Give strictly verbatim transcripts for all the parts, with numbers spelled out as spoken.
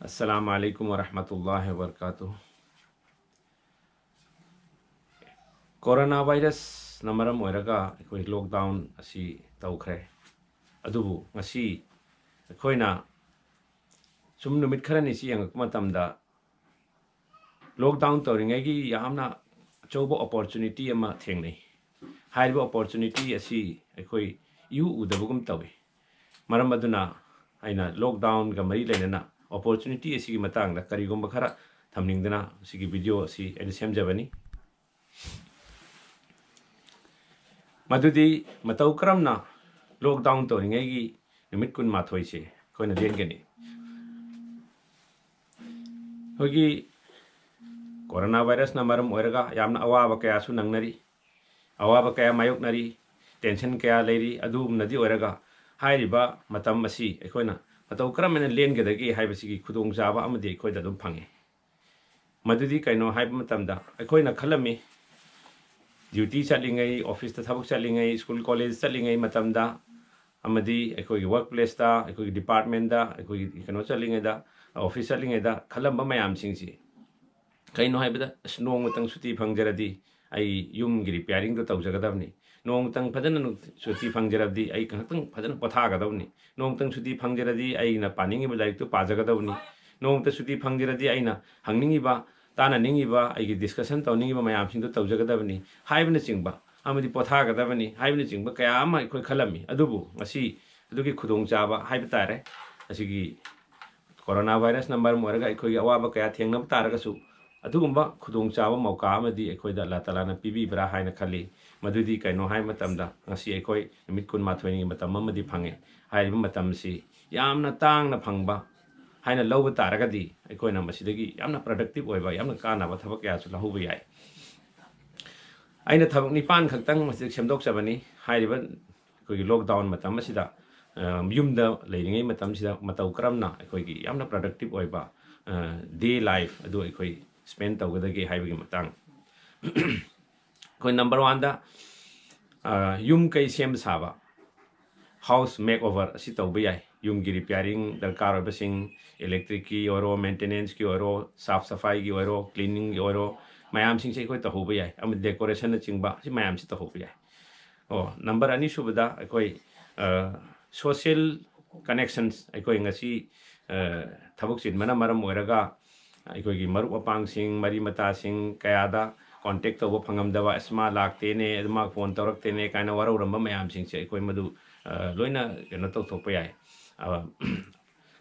ꯑꯁꯂꯥꯃꯨ ꯑꯂꯥꯏꯀꯨꯝ ꯋꯔꯍꯃꯇꯨꯜꯂꯥꯍꯤ ꯋꯕꯔꯀꯥꯇꯨꯍ꯫ Corona ꯚꯥꯏꯔꯁꯅ ꯃꯔꯝ ꯑꯣꯏꯔꯒ ꯑꯩꯈꯣꯏ ꯂꯣꯛꯗꯥꯎꯟ ꯑꯁꯤ ꯇꯧꯈ꯭ꯔꯦ꯫ ꯑꯗꯨꯕꯨ ꯉꯁꯤ ꯑꯩꯈꯣꯏꯅ ꯁꯨꯝ ꯅꯨꯃꯤꯠ ꯈꯔꯅꯤꯁꯤ ꯌꯦꯡꯉꯛꯄ ꯃꯇꯝꯗ, ꯂꯣꯛꯗꯥꯎꯟ ꯇꯧꯔꯤꯉꯩꯒꯤ ꯌꯥꯝꯅ ꯑꯆꯧꯕ ꯑꯣꯄꯣꯔꯆꯨꯅꯤꯇꯤ ꯑꯃ ꯊꯦꯡꯅꯩ꯫ ꯍꯥꯏꯔꯤꯕ ꯑꯣꯄꯣꯔꯆꯨꯅꯤꯇꯤ ꯑꯁꯤ ꯑꯩꯈꯣꯏ ꯏꯎ ꯎꯗꯕꯒꯨꯝ ꯇꯧꯏ꯫ ꯃꯔꯝ ꯑꯗꯨꯅ ꯑꯩꯅ ꯂꯣꯛꯗꯥꯎꯟꯒ ꯃꯔꯤ ꯂꯩꯅꯅ ꯑꯣꯄꯣꯔꯆꯨꯅꯤꯇꯤ ꯑꯁꯤꯒꯤ ꯃꯇꯥꯡꯗ ꯀꯔꯤꯒꯨꯝꯕ ꯈꯔ ꯊꯝꯅꯤꯡꯗꯨꯅ ꯁꯤꯒꯤ ꯚꯤꯗꯤꯑꯣ ꯑꯁꯤ ꯑꯩꯅ ꯁꯦꯝꯖꯕꯅꯤ꯫ ꯃꯗꯨꯗꯤ ꯃꯇꯧ ꯀꯔꯝꯅ ꯂꯣꯛꯗꯥꯎꯟ ꯇꯧꯔꯤꯉꯩꯒꯤ ꯅꯨꯃꯤꯠ ꯀꯨꯟꯃꯥꯊꯣꯏꯁꯦ ꯑꯩꯈꯣꯏꯅ ꯂꯦꯟꯒꯅꯤ꯫ ꯑꯩꯈꯣꯏꯒꯤ ꯀꯣꯔꯣꯅꯥ ꯚꯥꯏꯔꯁꯅ ꯃꯔꯝ ꯑꯣꯏꯔꯒ ꯌꯥꯝꯅ ꯑꯋꯥꯕ ꯀꯌꯥꯁꯨ ꯅꯪꯅꯔꯤ, ꯑꯋꯥꯕ ꯀꯌꯥ ꯃꯥꯌꯣꯛꯅꯔꯤ, ꯇꯦꯟꯁꯟ ꯀꯌꯥ ꯂꯩꯔꯤ꯫ ꯑꯗꯨꯒꯨꯝꯅꯗꯤ ꯑꯣꯏꯔꯒ ꯍꯥꯏꯔꯤꯕ ꯃꯇꯝ ꯑꯁꯤ ꯑꯩꯈꯣꯏꯅ ꯃꯇꯧ ꯀꯔꯝ ꯍꯥꯏꯅ ꯂꯦꯟꯒꯗꯒꯦ ꯍꯥꯏꯕꯁꯤꯒꯤ ꯈꯨꯗꯣꯡꯆꯥꯕ ꯑꯃꯗꯤ ꯑꯩꯈꯣꯏꯗ ꯑꯗꯨꯝ ꯐꯪꯉꯤ꯫ ꯃꯗꯨꯗꯤ ꯀꯩꯅꯣ ꯍꯥꯏꯕ ꯃꯇꯝꯗ, ꯑꯩꯈꯣꯏꯅ ꯈꯜꯂꯝꯃꯤ, ꯗ꯭ꯌꯨꯇꯤ ꯆꯠꯂꯤꯉꯩ, ꯑꯣꯐꯤꯁꯇ ꯊꯕꯛ ꯆꯠꯂꯤꯉꯩ, ꯁ꯭ꯀꯨꯜ ꯀꯣꯂꯦꯖ ꯆꯠꯂꯤꯉꯩ ꯃꯇꯝꯗ, ꯑꯃꯗꯤ ꯑꯩꯈꯣꯏꯒꯤ ꯋꯔꯛ ꯄ꯭ꯂꯦꯁꯇ, ꯑꯩꯈꯣꯏꯒꯤ ꯗꯤꯄꯥꯔꯠꯃꯦꯟꯗ, ꯑꯩꯈꯣꯏꯒꯤ ꯀꯩꯅꯣ ꯆꯠꯂꯤꯉꯩꯗ, ꯑꯣꯐꯤꯁ ꯆꯠꯂꯤꯉꯩꯗ ꯈꯜꯂꯝꯕ ꯃꯌꯥꯝꯁꯤꯡꯁꯤ, ꯀꯩꯅꯣ ꯍꯥꯏꯕꯗ, "ꯑꯁ, ꯅꯣꯡꯃꯇꯪ ꯁꯨꯇꯤ ꯐꯪꯖꯔꯗꯤ ꯑꯩ ꯌꯨꯝꯒꯤ ꯔꯤꯄꯤꯌꯥꯔꯤꯡꯗꯣ ꯇꯧꯖꯒꯗꯕꯅꯤ꯫ ꯅꯣꯡꯃꯇꯪ ꯐꯖꯅ ꯅꯨꯡ-, ꯁꯨꯇꯤ ꯐꯪꯖꯔꯕꯗꯤ ꯑꯩ ꯉꯥꯏꯍꯥꯛꯇꯪ ꯐꯖꯅ ꯄꯣꯊꯥꯒꯗꯕꯅꯤ꯫ ꯅꯣꯡꯃꯇꯪ ꯁꯨꯇꯤ ꯐꯪꯖꯔꯗꯤ ꯑꯩꯅ ꯄꯥꯅꯤꯡꯉꯤꯕ ꯂꯥꯏꯔꯤꯛꯇꯨ ꯄꯥꯖꯒꯗꯕꯅꯤ꯫ ꯅꯣꯡꯃꯇ ꯁꯨꯇꯤ ꯐꯪꯖꯔꯗꯤ ꯑꯩꯅ ꯍꯪꯅꯤꯡꯉꯤꯕ, ꯇꯥꯟꯅꯅꯤꯡꯉꯤꯕ, ꯑꯩꯒꯤ ꯗꯤꯁꯀꯁꯟ ꯇꯧꯅꯤꯡꯉꯤꯕ ꯃꯌꯥꯝꯁꯤꯡꯗꯨ ꯇꯧꯖꯒꯗꯕꯅꯤ" ꯍꯥꯏꯕꯅꯆꯤꯡꯕ, ꯑꯃꯗꯤ ꯄꯣꯊꯥꯒꯗꯕꯅꯤ ꯍꯥꯏꯕꯅꯆꯤꯡꯕ ꯀꯌꯥ ꯑꯃ ꯑꯩꯈꯣꯏ ꯈꯜꯂꯝꯃꯤ꯫ ꯑꯗꯨꯕꯨ ꯉꯁꯤ ꯑꯗꯨꯒꯤ ꯈꯨꯗꯣꯡꯆꯥꯕ ꯍꯥꯏꯕ ꯇꯥꯔꯦ, ꯑꯁꯤꯒꯤ ꯀꯣꯔꯣꯅꯥ ꯚꯥꯏꯔꯁꯅ ꯃꯔꯝ ꯑꯣꯏꯔꯒ ꯑꯩꯈꯣꯏꯒꯤ ꯑꯋꯥꯕ ꯀꯌꯥ ꯊꯦꯡꯅꯕ ꯇꯥꯔꯒꯁꯨ, ꯑꯗꯨꯒꯨꯝꯕ ꯈꯨꯗꯣꯡꯆꯥꯕ ꯃꯧꯀꯥ ꯑꯃꯗꯤ ꯑꯩꯈꯣꯏꯗ ꯑꯜꯂꯥ ꯇꯥꯂꯥꯅ ꯄꯤꯕꯤꯕ꯭ꯔꯥ ꯍꯥꯏꯅ ꯈꯜꯂꯤ꯫ ꯃꯗꯨꯗꯤ ꯀꯩꯅꯣ ꯍꯥꯏꯕ ꯃꯇꯝꯗ, ꯉꯁꯤ ꯑꯩꯈꯣꯏ ꯅꯨꯃꯤꯠ ꯀꯨꯟꯃꯥꯊꯣꯏꯅꯤꯒꯤ ꯃꯇꯝ ꯑꯃꯗꯤ ꯐꯪꯉꯦ꯫ ꯍꯥꯏꯔꯤꯕ ꯃꯇꯝꯁꯤ ꯌꯥꯝꯅ ꯇꯥꯡꯅ ꯐꯪꯕ ꯍꯥꯏꯅ ꯂꯧꯕ ꯇꯥꯔꯒꯗꯤ, ꯑꯩꯈꯣꯏꯅ ꯃꯁꯤꯗꯒꯤ ꯌꯥꯝꯅ ꯄ꯭ꯔꯗꯛꯇꯤꯞ ꯑꯣꯏꯕ, ꯌꯥꯝꯅ ꯀꯥꯟꯅꯕ ꯊꯕꯛ ꯀꯌꯥꯁꯨ ꯂꯧꯍꯧꯕ ꯌꯥꯏ꯫ ꯑꯩꯅ ꯊꯕꯛ ꯅꯤꯄꯥꯟ ꯈꯛꯇꯪ ꯃꯁꯤꯗ ꯁꯦꯝꯗꯣꯛꯆꯕꯅꯤ꯫ ꯍꯥꯏꯔꯤꯕ ꯑꯩꯈꯣꯏꯒꯤ ꯂꯣꯛꯗꯥꯎꯟ ꯃꯇꯝ ꯑꯁꯤꯗ, ꯑ, ꯌꯨꯝꯗ ꯂꯩꯔꯤꯉꯩ ꯃꯇꯝꯁꯤꯗ ꯃꯇꯧ ꯀꯔꯝꯅ ꯑꯩꯈꯣꯏꯒꯤ ꯌꯥꯝꯅ ꯄ꯭ꯔꯗꯛꯇꯤꯞ ꯑꯣꯏꯕ, ꯑ, ꯗꯦ ꯂꯥꯏꯐ ꯑꯗꯨ ꯑꯩꯈꯣꯏ ꯁ꯭ꯄꯦꯟ ꯇꯧꯒꯗꯒꯦ ꯍꯥꯏꯕꯒꯤ ꯃꯇꯥꯡ꯫ ꯑꯩꯈꯣꯏ ꯅꯝꯕꯔ ꯋꯥꯟꯗ, ꯑ, ꯌꯨꯝ ꯀꯩ ꯁꯦꯝ ꯁꯥꯕ꯫ house makeover ꯑꯁꯤ ꯇꯧꯕ ꯌꯥꯏ꯫ ꯌꯨꯝꯒꯤ repairing ꯗꯔꯀꯥꯔ ꯑꯣꯏꯕꯁꯤꯡ, electric ꯀꯤ ꯑꯣꯏꯔꯣ, maintenance ꯀꯤ ꯑꯣꯏꯔꯣ, ꯁꯥꯐ ꯁꯐꯥꯏꯒꯤ ꯑꯣꯏꯔꯣ, cleaning ꯒꯤ ꯑꯣꯏꯔꯣ, ꯃꯌꯥꯝꯁꯤꯡꯁꯦ ꯑꯩꯈꯣꯏ ꯇꯧꯍꯧꯕ ꯌꯥꯏ꯫ ꯑꯃꯗꯤ decoration ꯅꯆꯤꯡꯕ ꯁꯤ ꯃꯌꯥꯝꯁꯤ ꯇꯧꯍꯧꯕ ꯌꯥꯏ꯫ ꯑꯣ, number ꯑꯅꯤꯁꯨꯕꯗ ꯑꯩꯈꯣꯏ, ꯑ, social connections, ꯑꯩꯈꯣꯏ ꯉꯁꯤ, ꯑ, ꯊꯕꯛ ꯆꯤꯟꯕꯅ ꯃꯔꯝ ꯑꯣꯏꯔꯒ ꯑꯩꯈꯣꯏꯒꯤ ꯃꯔꯨꯞ ꯃꯄꯥꯡꯁꯤꯡ, ꯃꯔꯤ ꯃꯇꯥꯁꯤꯡ ꯀꯌꯥꯗ contact ꯇꯧꯕ ꯐꯪꯉꯝꯗꯕ, "ꯑꯁ, ꯃꯥ ꯂꯥꯛꯇꯦꯅꯦ, ꯑꯗꯨ ꯃꯥ phone ꯇꯧꯔꯛꯇꯦꯅꯦ" ꯀꯥꯏꯅ ꯋꯥꯔꯧꯔꯝꯕ ꯃꯌꯥꯝꯁꯤꯡꯁꯦ ꯑꯩꯈꯣꯏ ꯃꯗꯨ, ꯑ, ꯂꯣꯏꯅ ꯀꯩꯅꯣ ꯇꯧꯊꯣꯛꯄ ꯌꯥꯏ꯫ ꯑ,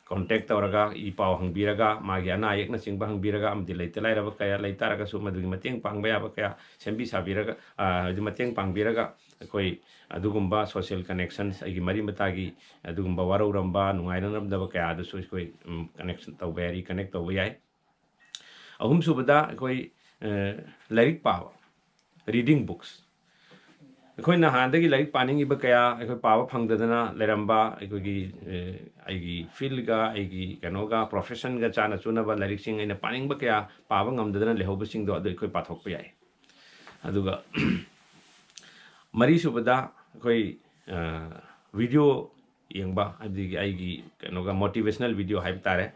contact ꯇꯧꯔꯒ, ꯏ ꯄꯥꯎ ꯍꯪꯕꯤꯔꯒ, ꯃꯥꯒꯤ ꯑꯅꯥ ꯑꯌꯦꯛꯅꯆꯤꯡꯕ ꯍꯪꯕꯤꯔꯒ, ꯑꯃꯗꯤ ꯂꯩꯇ ꯂꯥꯏꯔꯕ ꯀꯌꯥ ꯂꯩ ꯇꯥꯔꯒꯁꯨ ꯃꯗꯨꯒꯤ ꯃꯇꯦꯡ ꯄꯥꯡꯕ ꯌꯥꯕ ꯀꯌꯥ, ꯁꯦꯝꯕꯤ ꯁꯥꯕꯤꯔꯒ, ꯑ, ꯍꯥꯏꯗꯤ ꯃꯇꯦꯡ ꯄꯥꯡꯕꯤꯔꯒ, ꯑꯩꯈꯣꯏ ꯑꯗꯨꯒꯨꯝꯕ social connections, ꯑꯩꯒꯤ ꯃꯔꯤ ꯃꯇꯥꯒꯤ ꯑꯗꯨꯒꯨꯝꯕ ꯋꯥꯔꯧꯔꯝꯕ, ꯅꯨꯡꯉꯥꯏꯅꯔꯝꯗꯕ ꯀꯌꯥ ꯑꯗꯨꯁꯨ ꯑꯩꯈꯣꯏ, ꯎꯝ, connection ꯇꯧꯕ ꯌꯥꯏ, reconnect ꯇꯧꯕ ꯌꯥꯏ꯫ ꯑꯍꯨꯝꯁꯨꯕꯗ ꯑꯩꯈꯣꯏ, ꯑ, ꯂꯥꯏꯔꯤꯛ ꯄꯥꯕ, reading books꯫ ꯑꯩꯈꯣꯏꯅ ꯍꯥꯟꯅꯗꯒꯤ ꯂꯥꯏꯔꯤꯛ ꯄꯥꯅꯤꯡꯉꯤꯕ ꯀꯌꯥ ꯑꯩꯈꯣꯏ ꯄꯥꯕ ꯐꯪꯗꯗꯅ ꯂꯩꯔꯝꯕ, ꯑꯩꯈꯣꯏꯒꯤ, ꯑ, ꯑꯩꯒꯤ field ꯒ, ꯑꯩꯒꯤ ꯀꯩꯅꯣꯒ, profession ꯒ ꯆꯥꯅ ꯆꯨꯅꯕ ꯂꯥꯏꯔꯤꯛꯁꯤꯡ ꯑꯩꯅ ꯄꯥꯅꯤꯡꯕ ꯀꯌꯥ ꯄꯥꯕ ꯉꯝꯗꯗꯅ ꯂꯩꯍꯧꯕꯁꯤꯡꯗꯣ ꯑꯗꯨ ꯑꯩꯈꯣꯏ ꯄꯥꯊꯣꯛꯄ ꯌꯥꯏ꯫ ꯑꯗꯨꯒ ꯃꯔꯤꯁꯨꯕꯗ ꯑꯩꯈꯣꯏ, ꯑ, video ꯌꯦꯡꯕ, ꯍꯥꯏꯕꯗꯤ ꯑꯩꯒꯤ ꯀꯩꯅꯣꯒ motivational video ꯍꯥꯏꯕ ꯇꯥꯔꯦ꯫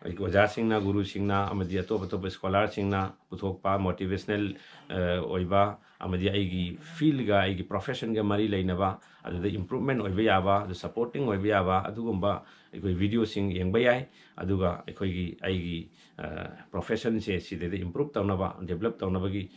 ꯑꯩꯒꯤ ꯑꯣꯖꯥꯁꯤꯡꯅ, ꯒꯨꯔꯨꯁꯤꯡꯅ, ꯑꯃꯗꯤ ꯑꯇꯣꯞ ꯑꯇꯣꯞꯄ scholar ꯁꯤꯡꯅ ꯄꯨꯊꯣꯛꯄ motivational, ꯑ, ꯑꯣꯏꯕ, ꯑꯃꯗꯤ ꯑꯩꯒꯤ field ꯒ, ꯑꯩꯒꯤ profession ꯒ ꯃꯔꯤ ꯂꯩꯅꯕ, ꯑꯗꯨꯗ improvement ꯑꯣꯏꯕ ꯌꯥꯕ, ꯑꯗꯨ supporting ꯑꯣꯏꯕ ꯌꯥꯕ, ꯑꯗꯨꯒꯨꯝꯕ ꯑꯩꯈꯣꯏ video ꯁꯤꯡ ꯌꯦꯡꯕ ꯌꯥꯏ꯫ ꯑꯗꯨꯒ ꯑꯩꯈꯣꯏꯒꯤ, ꯑꯩꯒꯤ, ꯑ, profession ꯁꯦ ꯁꯤꯗꯩꯗ improve ꯇꯧꯅꯕ, develop ꯇꯧꯅꯕꯒꯤ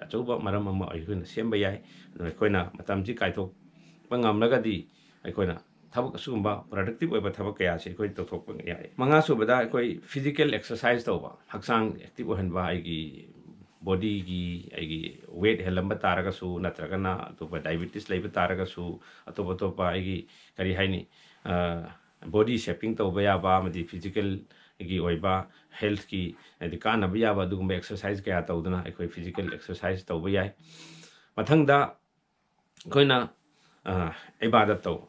ꯑꯆꯧꯕ ꯃꯔꯝ ꯑꯃ ꯑꯩꯈꯣꯏꯅ ꯁꯦꯝꯕ ꯌꯥꯏ꯫ ꯑꯗꯨꯅ ꯑꯩꯈꯣꯏꯅ ꯃꯇꯝꯁꯤ ꯀꯥꯏꯊꯣꯛꯄ ꯉꯝꯂꯒꯗꯤ ꯑꯩꯈꯣꯏꯅ ꯊꯕꯛ ꯑꯁꯤꯒꯨꯝꯕ productive ꯑꯣꯏꯕ ꯊꯕꯛ ꯀꯌꯥꯁꯤ ꯑꯩꯈꯣꯏ ꯇꯧꯊꯣꯛꯄ ꯌꯥꯏ꯫ ꯃꯉꯥꯁꯨꯕꯗ ꯑꯩꯈꯣꯏ physical exercise ꯇꯧꯕ, ꯍꯛꯆꯥꯡ active ꯑꯣꯏꯍꯟꯕ, ꯑꯩꯒꯤ body ꯒꯤ, ꯑꯩꯒꯤ weight ꯍꯦꯜꯂꯝꯕ ꯇꯥꯔꯒꯁꯨ, ꯅꯠꯇ꯭ꯔꯒꯅ ꯑꯇꯣꯞꯄ diabetes ꯂꯩꯕ ꯇꯥꯔꯒꯁꯨ, ꯑꯇꯣꯞ ꯑꯇꯣꯞꯄ ꯑꯩꯒꯤ, ꯀꯔꯤ ꯍꯥꯏꯅꯤ, ꯑ, body shaping ꯇꯧꯕ ꯌꯥꯕ ꯑꯃꯗꯤ physical ꯒꯤ ꯑꯣꯏꯕ health ꯀꯤ, ꯍꯥꯏꯗꯤ, ꯀꯥꯟꯅꯕ ꯌꯥꯕ ꯑꯗꯨꯒꯨꯝꯕ exercise ꯀꯌꯥ ꯇꯧꯗꯨꯅ ꯑꯩꯈꯣꯏ physical exercise ꯇꯧꯕ ꯌꯥꯏ꯫ ꯃꯊꯪꯗ ꯑꯩꯈꯣꯏꯅ, ꯑ, ꯏꯕꯥꯗꯠ ꯇꯧꯕ꯫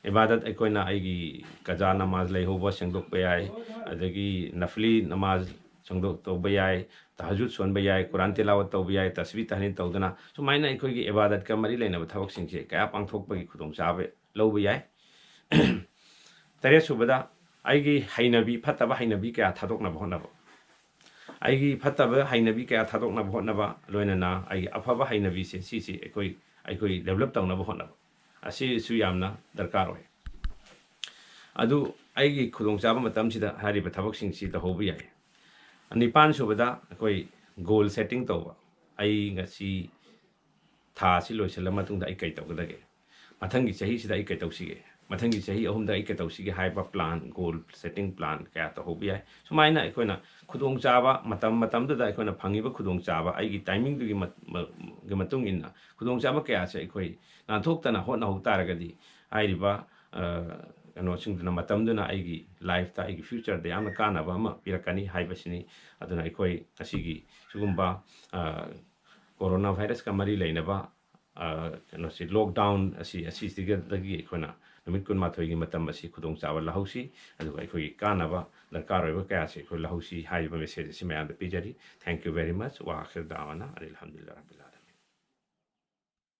ꯏꯕꯥꯗꯠ ꯑꯩꯈꯣꯏꯅ ꯑꯩꯒꯤ ꯀꯖꯥ ꯅꯃꯥꯖ ꯂꯩꯍꯧꯕ ꯁꯦꯡꯗꯣꯛꯄ ꯌꯥꯏ, ꯑꯗꯒꯤ ꯅꯐꯂꯤ ꯅꯃꯥꯖ ꯁꯦꯡꯗꯣꯛ-, ꯇꯧꯕ ꯌꯥꯏ, ꯇꯍꯖꯨꯗ ꯁꯣꯟꯕ ꯌꯥꯏ, ꯀꯨꯔꯥꯟ ꯇꯤꯂꯥꯋꯠ ꯇꯧꯕ ꯌꯥꯏ, ꯇꯁꯕꯤ ꯇꯍꯂꯤꯜ ꯇꯧꯗꯅ ꯁꯨꯃꯥꯏꯅ ꯑꯩꯈꯣꯏꯒꯤ ꯏꯕꯥꯗꯠꯀ ꯃꯔꯤ ꯂꯩꯅꯕ ꯊꯕꯛꯁꯤꯡꯁꯦ ꯀꯌꯥ ꯄꯥꯡꯊꯣꯛꯄꯒꯤ ꯈꯨꯗꯣꯡꯆꯥꯕ ꯂꯧꯕ ꯌꯥꯏ꯫ ꯇꯔꯦꯠ ꯁꯨꯕꯗ, ꯑꯩꯒꯤ ꯍꯩꯅꯕꯤ, ꯐꯠꯇꯕ ꯍꯩꯅꯕꯤ ꯀꯌꯥ ꯊꯥꯗꯣꯛꯅꯕ ꯍꯣꯠꯅꯕ꯫ ꯑꯩꯒꯤ ꯐꯠꯇꯕ ꯍꯩꯅꯕꯤ ꯀꯌꯥ ꯊꯥꯗꯣꯛꯅꯕ ꯍꯣꯠꯅꯕ, ꯂꯣꯏꯅꯅ ꯑꯩꯒꯤ ꯑꯐꯕ ꯍꯩꯅꯕꯤꯁꯦ, ꯁꯤꯁꯤ ꯑꯩꯈꯣꯏ, ꯑꯩꯈꯣꯏ develop ꯇꯧꯅꯕ ꯍꯣꯠꯅꯕ, ꯑꯁꯤꯁꯨ ꯌꯥꯝꯅ ꯗꯔꯀꯥꯔ ꯑꯣꯏ꯫ ꯑꯗꯨ ꯑꯩꯒꯤ ꯈꯨꯗꯣꯡꯆꯥꯕ ꯃꯇꯝꯁꯤꯗ ꯍꯥꯏꯔꯤꯕ ꯊꯕꯛꯁꯤꯡꯁꯤ ꯇꯧꯍꯧꯕ ꯌꯥꯏ꯫ ꯅꯤꯄꯥꯟ ꯁꯨꯕꯗ, ꯑꯩꯈꯣꯏ goal setting ꯇꯧꯕ꯫ ꯑꯩ ꯉꯁꯤ ꯊꯥ ꯑꯁꯤ ꯂꯣꯏꯁꯤꯜꯂ ꯃꯇꯨꯡꯗ ꯑꯩ ꯀꯩ ꯇꯧꯒꯗꯒꯦ? ꯃꯊꯪꯒꯤ ꯆꯍꯤꯁꯤꯗ ꯑꯩ ꯀꯩ ꯇꯧꯁꯤꯒꯦ? ꯃꯊꯪꯒꯤ ꯆꯍꯤ ꯑꯍꯨꯝꯗ ꯑꯩ ꯀꯩ ꯇꯧꯁꯤꯒꯦ ꯍꯥꯏꯕ plan, goal setting plan ꯀꯌꯥ ꯇꯧꯍꯧꯕ ꯌꯥꯏ꯫ ꯁꯨꯃꯥꯏꯅ ꯑꯩꯈꯣꯏꯅ ꯈꯨꯗꯣꯡꯆꯥꯕ, ꯃꯇꯝ ꯃꯇꯝꯗꯨꯗ ꯑꯩꯈꯣꯏꯅ ꯐꯪꯉꯤꯕ ꯈꯨꯗꯣꯡꯆꯥꯕ, ꯑꯩꯒꯤ timingꯗꯨꯒꯤ ꯃ-, ꯃ-, ꯒꯤ ꯃꯇꯨꯡ ꯏꯟꯅ ꯈꯨꯗꯣꯡꯆꯥꯕ ꯀꯌꯥꯁꯦ ꯑꯩꯈꯣꯏ ꯅꯥꯟꯊꯣꯛꯇꯅ ꯍꯣꯠꯅꯍꯧ ꯇꯥꯔꯒꯗꯤ, ꯍꯥꯏꯔꯤꯕ, ꯑ, ꯀꯩꯅꯣꯁꯤꯡꯗꯨꯅ, ꯃꯇꯝꯗꯨꯅ ꯑꯩꯒꯤ lifeꯇ, ꯑꯩꯒꯤ futureꯗ ꯌꯥꯝꯅ ꯀꯥꯟꯅꯕ ꯑꯃ ꯄꯤꯔꯛꯀꯅꯤ ꯍꯥꯏꯕꯁꯤꯅꯤ꯫ ꯑꯗꯨꯅ ꯑꯩꯈꯣꯏ ꯉꯁꯤꯒꯤ ꯁꯤꯒꯨꯝꯕ, ꯑ, corona virusꯀ ꯃꯔꯤ ꯂꯩꯅꯕ, ꯑ, ꯀꯩꯅꯣꯁꯤ, lockdown ꯑꯁꯤ, ꯑꯁꯤꯁꯤꯗꯒꯤ ꯑꯩꯈꯣꯏꯅ ꯅꯨꯃꯤꯠ ꯀꯨꯟꯃꯥꯊꯣꯏꯒꯤ ꯃꯇꯝ ꯑꯁꯤ ꯈꯨꯗꯣꯡꯆꯥꯕ ꯂꯧꯍꯧꯁꯤ, ꯑꯗꯨꯒ ꯑꯩꯈꯣꯏꯒꯤ ꯀꯥꯟꯅꯕ ꯗꯔꯀꯥꯔ ꯑꯣꯏꯕ ꯀꯌꯥꯁꯤ ꯑꯩꯈꯣꯏ ꯂꯧꯍꯧꯁꯤ ꯍꯥꯏꯔꯤꯕ message ꯑꯁꯤ ꯃꯌꯥꯝꯗ ꯄꯤꯖꯔꯤ꯫ Thank you very much. ꯋꯥ ꯑꯥꯈꯤꯔ ꯗꯥꯋꯥꯅ ꯑꯅꯤꯜ ꯍꯝꯗꯨꯂꯤꯜꯂꯥꯍ ꯔꯕꯤꯜ ꯑꯥꯂꯃꯤꯟ꯫